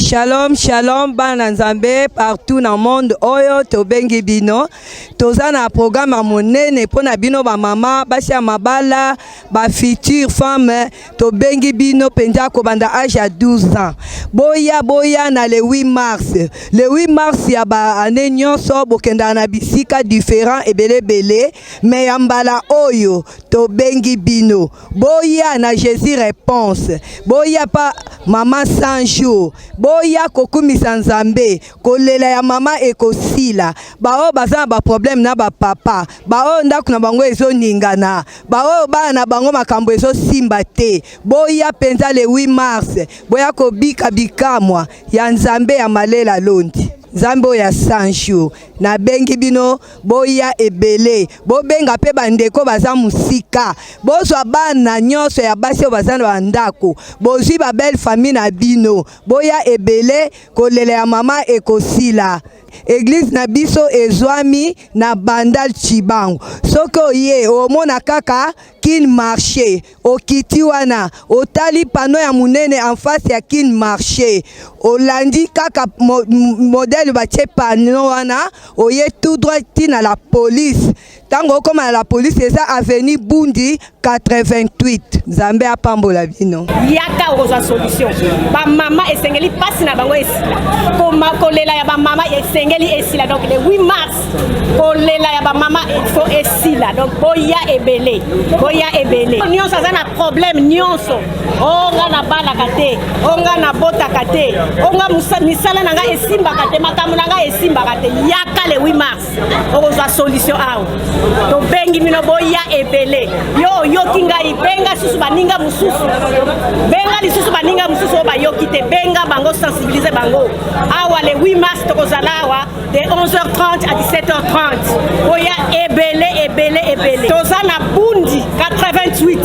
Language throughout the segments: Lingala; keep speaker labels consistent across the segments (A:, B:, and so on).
A: Shalom, shalom, bana Nzambe partout na monde oyo tobengi bino. Toza na programme ya monene mpo na bino bamama, basi ya mabala, ba future femme. Tobengi bino mpenza kobanda age ya 12 ans. Boya, boya na le 8 mars. Le 8 mars ya ba année nyonso bokendaka na bisika différent ebele ebele, mais ya mbala oyo tobengi bino boya na Jésus Réponse, boya pa mama 100 jours, boya kokumisa Nzambe. Kolela ya mama ekosila. Baoyo baza na baproblème na bapapa, baoyo ndako na bango ezoningana, baoyo bana na bango makambo ezosimba te, boya mpenza le 8 mars, boya kobika bikamwa ya Nzambe ya Malela Londi, Nzambe oyo ya 100 jours. Nabengi bino boya ebele, bobenga mpe bandeko baza mosika, bozwa bana nyonso ya basi oyo baza na bandako, bozwi babelle famille na bino, boya ebele. Kolela ya mama ekosila. Église na biso ezwami na Bandal Chibango. Soki oye, omona kaka Kin Marché, okiti wana, otali panneau ya monene en face ya Kin Marché, olandi kaka modèle batie panneau wana, oye tout droit ntina la police. Ntango okóma na la police, eza avenue Bundi 88. Nzambe apambola bino.
B: Yaka, okozwa solution. Bamama esengeli mpasi na bango esila. Kolela ya bamama esengeli esila. Donc le 8 mars, kolela ya bamama faut esila. Donc boya ebele, boya ebele. Nyonso aza na problème nyonso, o nga nabalaka te, o nga nabotaka te, o nga misala na nga esimbaka te, makambo na nga esimbaka te, yaka le 8 mars, okozwa solution awa. Tobengi bino boya ebele. Yo oyoki ngai, benga susu baninga mosusu, benga lisusu baninga mosusu oyo bayoki te, benga bango, sensibilize bango. Awa le 8 mars tokozala awa de 11h30 à 17h30. Oya ebele, ebele, ebele. Toza na Bundi 88,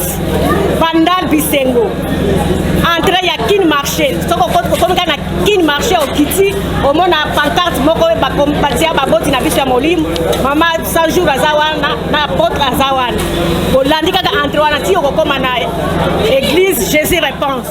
B: Bandal Bisengo, entrée ya Kin Marché. Soki okomi kaka na Kin Marché, okiti, omona pancarte moko batia baboti na biso ya molimo, mama 100 jours aza wana na apôtre aza wana. Olandi kaka entrée wana ti okokóma na église Jésus Réponse.